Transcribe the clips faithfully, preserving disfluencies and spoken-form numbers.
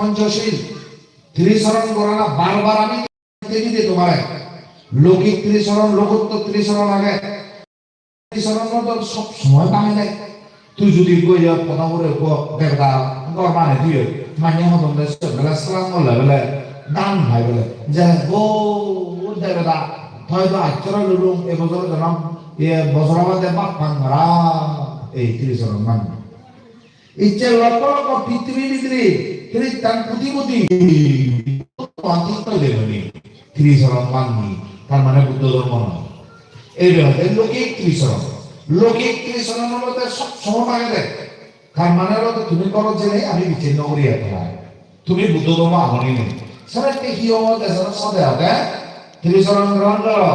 Panchashil, trisoron gorana bar bar ami degi de tomare. Lokik trisoron, lokottor trisoron age. Trisoron no dol sob somoi bange de. Tui judi goi ya, pada hure go, debeda, gor bane diye. Manye hodon de, se bele salam golle bele, dan pai bele. Je, o, o debeda, hoyto achchoro lulung, e bojor jonam, e bojor bade bap pan mara, ei trisoron man. Icche lokko lokko pittibi bidire Christian puti puti, puti puti, trisoron manni, tar mane Buddho dhormo noi. Ei hoide lokik trisoron. Lokik trisoron olode sob somoi bange de. Tar mane olode tumi gorot jeinei ami biccheccho guri ekka. Tumi Buddho dhormo agoni nei. Senotte hi obo, dejon sade age trisoron grohon goro,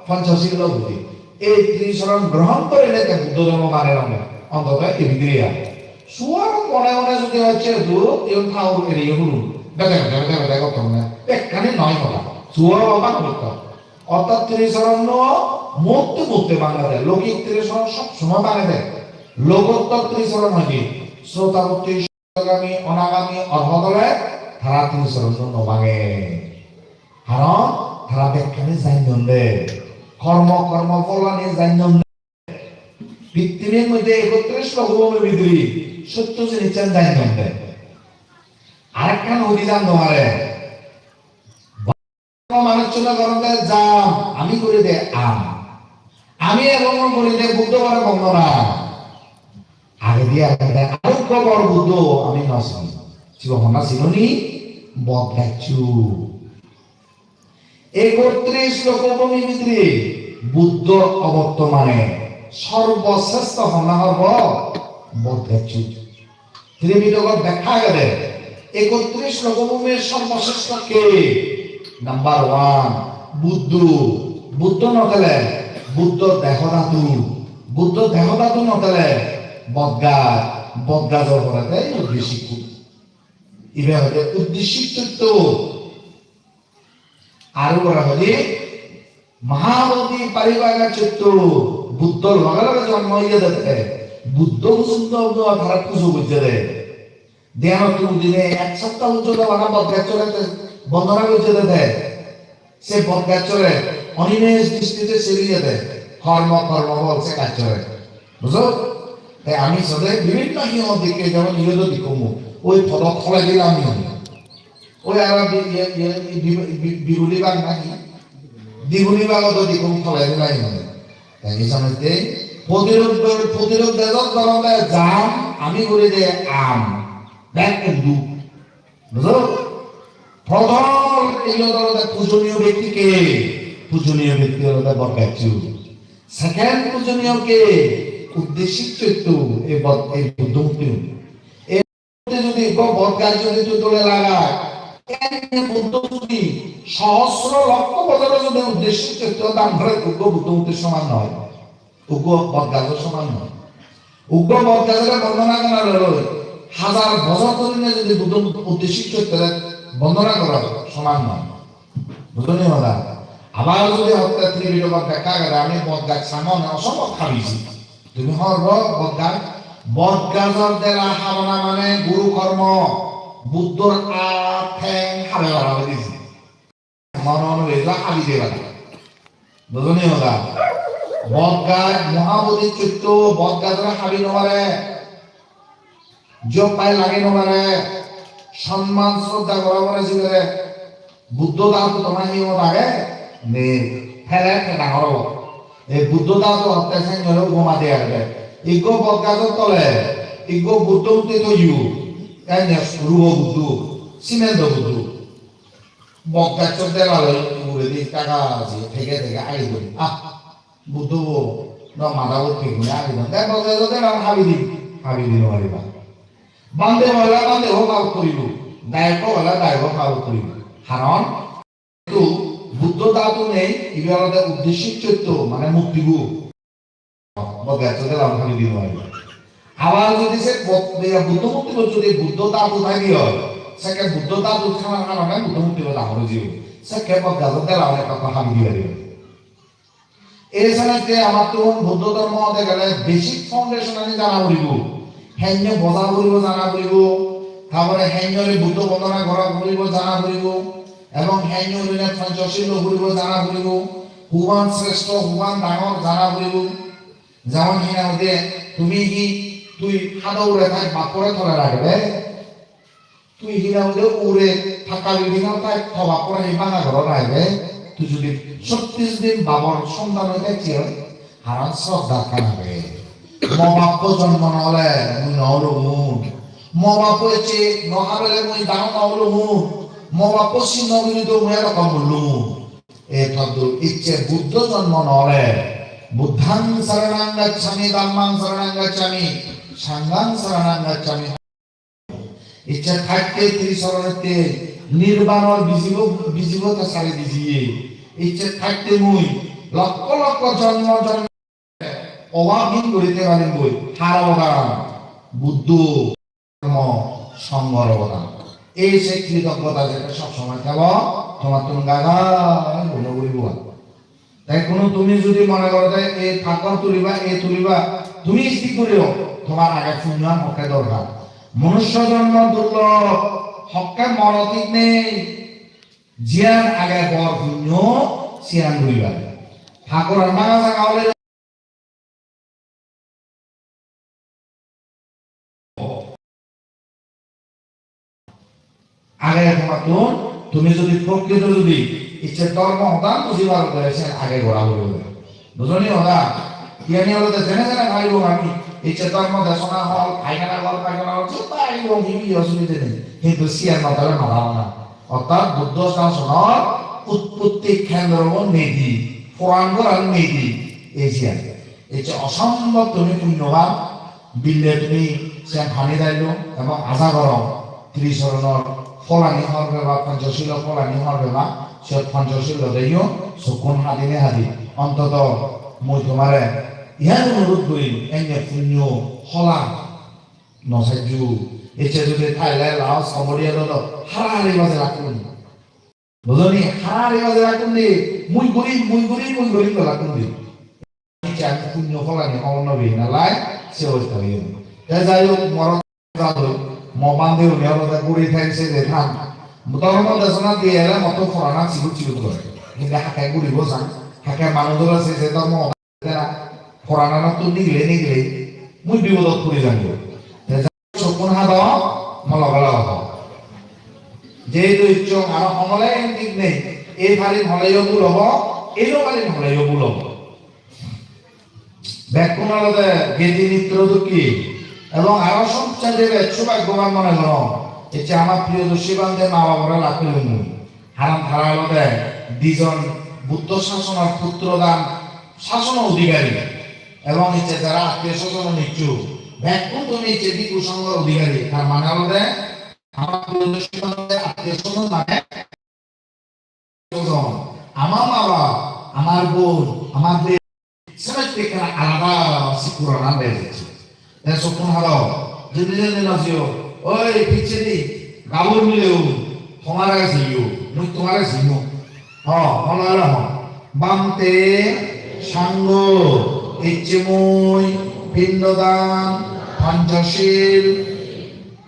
Panchashil lo budi. Ei trisoron grohon gorile te Buddho dhormo mane ronge. Ontoto ei bidire ai. Suor mone mone jodi hocche du, iyon thaur eriye hulun. Bede bede bede bede gottonne. Bekkani noi hoda. Suor oba gotto. Orthat trisoron no motte motte bangede. Lokik trisoron sob somoi bangede. Lokottor trisoron hoide. Srotapotti, Sokagami, onagami, orhot ole tara trisoron no bange. Karon tara bekkani jannonde. Kormo, kormo pholani jannonde. Pittimir moddhe ekotris lokobhumi bidire sotto jinissan jannonde. Arekkan hudi jando mare. Manuchchune goronde jam, ami guride am. Ami ebong guride Buddho gore bondona. Agedi agede arokko bor Buddho ami no sini. Sibe honna sinoni? Bodgacchu. Ekotris lokobhumi bidire Buddho obortomane sorbosresto honna horbo? Bodgacchu. Tripidogot bekkha agede, ekotris lokobhumir sorbosresto ke? Number one, Buddho. Buddho no thele, Buddho deho dhatu. Buddho deho dhatu no thele, bodgaj. Bodgajor porede uddishik. Ibe hoide uddishik chitto. Aro bora hoide Mahabodhi Paribhaga Chitto, Buddho loge loge jonmo oye de te, Buddho pujonto tara pujo gojje de. Dhyanot udine ek sapta porjonto bana bodgachore te bondona gojje de te. Se bodgachore onimesh dristite seliye de, kormo, kormo phol se gachore. Bujo? Te ami sode bibhinno hiyong dikke, jemon iyodo dikkomu, oi podot tole dilam ami. Oi aro bi-, iye, iye, bi-, bi-, biguli bag naki? Diguli bagot do dikkum tole dilam ami. Te ei somotte protirudh, protirudh dejot goronde jam, ami guride am. Bek hindu. Bujo? Prothom iyot olode pujoniyo bekti ke? Pujoniyo bekti olode bodgacchu. Second pujoniyo ke? Uddishik chitto, ei bod-, ei Buddho murti. Ei murti jodi ikko bodgach jodi tui dole lagai, enne Buddho jodi sohosro lokkho bojoro jodi uddishik chitto dan gore, ikko Buddho murtir soman noi. Uggo bodgajor soman noi. Uggo bodgajore bondona gorana loi hajar bojor dhorine jodi Buddho uddishik choittore bondona goror soman noi. Bujoni hoda? Abar jodi hotte Tripidogot bekkha agede, ami bodgaj samone osombhob habiji. Tumi horbo bodgaj, bodgajor dela habana mane guru kormo, Buddhor at theng habe bara hoi diji. Mono mono bejo habi de bana. Bujoni hoda? Bodgaj, Mahabodhi chitto, bodgajore habi no pare. Joppai lagi no pare. Sonman sroddha gora pore sibere. Buddho dhatu toma hiyot age? Nei. Thele te dangor obo. Ei Buddho dhatu hotte senjore upoma de agede. Ikko bodgajor tole, ikko Buddho murti toyo. Enne rubo Buddho, simento Buddho. Bodgachor delalo uguredi ekka je thege thege agi don. Ah, Buddho bo, no mada bo thik noi agi don. Te bodgachor delalo habi di, habi di no pariba. Bhante hola bhante hok out koribo, dayok hola dayok hok out koribo. Karon, to Buddho dhatu nei, ibe olode uddishik chitto, mane murtibo. Bodgachor delalo habi di no pariba. Abar jodi se bod-, iya Buddho murtibo jodi Buddho dhatu thai di oi, sekke Buddho dhatu thanar karone Buddho murtibo dangor oi jibo. Sekke bodgachor delalo ekka habi di paribo. Ei senotte amattun Buddho dhormo hode gele basic foundation ani jana poribo. Henne boja poribo jana poribo. Tar pore henjore Buddho bondona gora puribo, jana puribo, ebong henjore Panchashil puribo, jana puribo, huban sreshto, huban dangor jana puribo. Jemon hina hoide, tumi hi, tui hado ugure thai bappore tole ragebe? Tui hina hoide ugure thakka building-ot thai to bappore hi banga ghorot ragebe? Tui judi chottrish din babor sontan oi thakse oi, haron sroddha ekkan age. Mo bappo jonmo no ole mui no olung. Mo bappo ecche no habele mui dangor no olung. Mo bappo sin no dile do mui aro kom olung. E todrup icche Buddho jonmo no ole, Buddhang saranang gacchami, dhammang saranang gacchami, sanghang saranang gacchami. Icche thakke Trisoronotte nirbanor bijibo, bijibo ta sari dijiye. Icche thakke mui lokkho lokkho jonmo jonmo obabhin guri thei parim goi. Har obodan? Buddho, dhormo, songhor obodan. Ei se kritoggota jete sob somoi thebo, tomattun gagai guno guribo. Te kono tumi judi mone goro de ei pakkor tuliba, ei tuliba, tumi istik guriyo, tomar age punyoan hokke dorkar. Manusso jonmo durlob, hokke moro thik nei, jiyan age bor punyo, siyan guriba. Pakkor ar maga jaga ole age tomattun, tumi judi prokrito judi icche dhormo hodan buji paro, tale sen age gora puribo. Bujoni hoda? Iyani olode jene jene paribo ami, icche dhormo desona hol, paikhana hol, paikhana hol, jot paribo, hibi osubide nei. Hintu siyan no thale mada hona. Orthat Buddho sasonor utpotti kendro bo nedi, poran goran nedi, ei siyan. Ecche osombob tumi punyoban, bille tumi siyan pani dailo, ebong aja gorong Trisorono pholani hobor peba, Panchashilo pholani hobor peba, siyot Panchashilo deyo, sokkun hadine hadi. Ontoto mui tomare iyan onurot gurim, enne punyo hola no sajju. Ecche judi thaile laos oboriya do harahari baje lakkun. Bujoni, harahari baje lakkun de, mui gurim, mui gurim, mui gurim bela lakkun de. Ecche ami punyo pholani hobor no pei nalai, se obosta oye. Te jai hok, moro jadoi, mo bhante uni olode guri thai se de than. Dhormo desona diye ele motto porana sigut sigut gore. Hintu hakke guribo san, hakke manuj ole se se dhormo tara porananotto nigile nigile mui bipodot puri jangoi. Te ja sokkun hado, mo loge loge ho. Jehetu icchong aro homole endik nei, ei parim holeyo bul obo, ei no parim holeyo bul obo. Bekkun olode gedi mitro dukki, ebong aro sobcheye bej sobhaggoban mone gorong. Ecche ama Priyodarshi bhante ma babore lak pelung mui. Haron tara olode dijon Buddho sasonor putro dan sasono odhikari, ebong ecche jara attiyo sojon nicchu, bekkun tumi ecche bhikkhu songhor odhikari. Tar mane olode ama Priyodarshi bhante attiyo sojon mane sojon, ama ma baba, amar bon, amar de, senotte ekkena alada sikkurana bej ecche. Te sokkun hado, jindi jindi no jeyo. Oi, picchedi gabur mileun, tomare jeyo, mui tomare jeyong. Ho, holo holo ho. Bhante, sangho, ecche mui pindodan, Panchashil,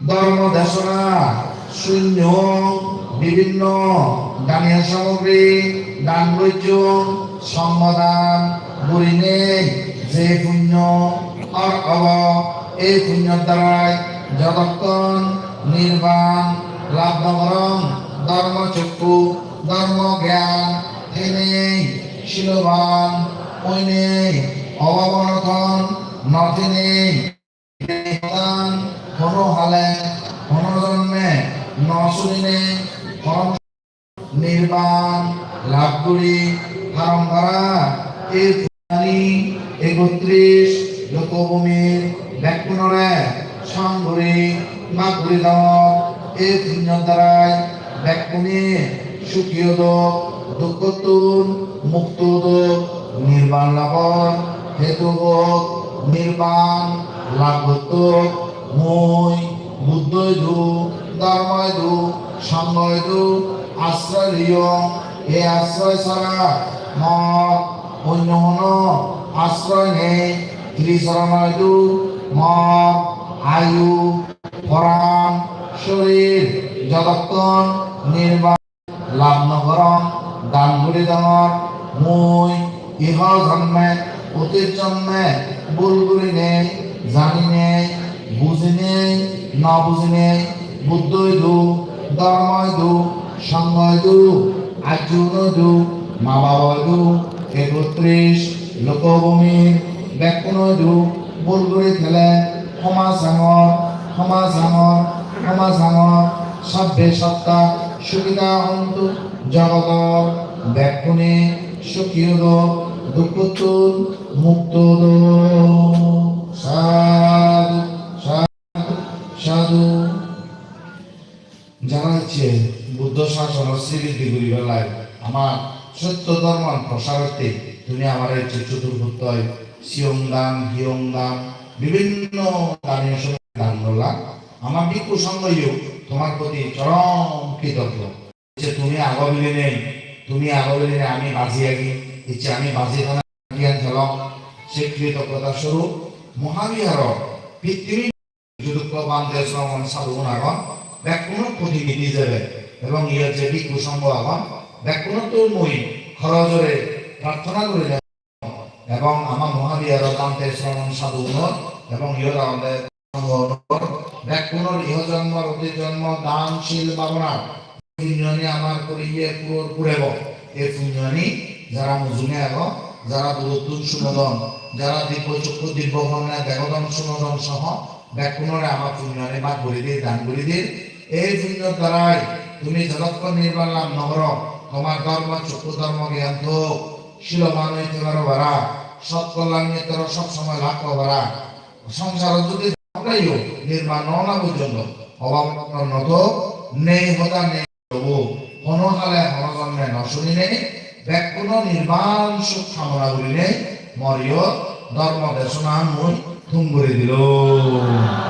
dhormo desona, sunyo, bibhinno daniya samogri dan gojjong, songho dan gurinei je punyo or obo, ei punyor darai jotokkon nirban lab no gorong, dhormo chokku, dhormo gyan thenei siloban oinei, obab onoton no thenei, dan hono hale, hono jonme no sunine, hono nirban lab guri paron gora. Ei punyani ekotris lokobhumir bekkunore song guri bhag guri dor. Ei punyor darai bekkune sukhi odok, dukkottun mukto odok, nirban labor hetu hok, nirban lab gottok. Mui Buddho idu, Dhormo idu, Sangho idu asroy liyong. Ei asroy sara mor onyo hono asroy nei. Trisorono idu mor ayu, poran, sorir jotokkon nirban lab no gorong, dan guri dangor, mui iho jonme, otit jonme bul gurinei, janinei, bujinei, no bujinei, Buddho idu, dhormo idu, songho idu, ajjun idu, ma baba idu, ekotris, lokobhumir, bekkuno idu, bul guri thele, homa sangor, homa sangor, homa sangor, sabbe satta, sukhita hontu, jogodor, bekkune, sukhi odo, dukkottun, mukto odo. Sadhu, sadhu, sadhu. Jara icche Buddho sasonor sribiddhi guribar lai, amar sotto dhormor prosar otte tumi amare icche choturphottoi siyong dan, hiyong dan, bibhinno daniyo somoy dan gorla. Amar bhikkhu songhoyo tomar proti chorom kritoggo. Icche tumi ago bilinei, tumi ago bilinei ami baji agi, icche ami baji thana gyan thelong, se kritoggota sorup Mohabiharo pittimi judukko bhante sromon sadhugun agon, bekkunor protinidhi ijebe, ebong iyot je bhikkhu songho agon, bekkunottun mui horo jore prarthona gurinei, ebong ama Mohabiharo bhante sromon sadhugunor, ebong iyot agonde songhogunor, bekkunor iho jonmo, otit jonmo, dan, sil, bhabona, punyoni amar puriye puror purebo. Ei punyoni jara mujunge agon, jara durottun sunodon, jara dibbo chokku dibbo honne degodon sunodon soho, bekkunore ama punyoni bhag guri dir, dan guri dir. Ei punyor darai tumi jotokkon nirban lab no goro, tomar dhormo chokku dhormo gyan thok, siloban oi thei paro para, sot kolyan mittoro sob somoy lab goro para. Songsarot jodi amrayo nirban no ona porjonto obab onnoto nei hoda nei. Tobu hono hale hono jonme no suninei, bekkuno nirban suk kamona gurinei mor iyot dhormo desonan mui thum guri dilung.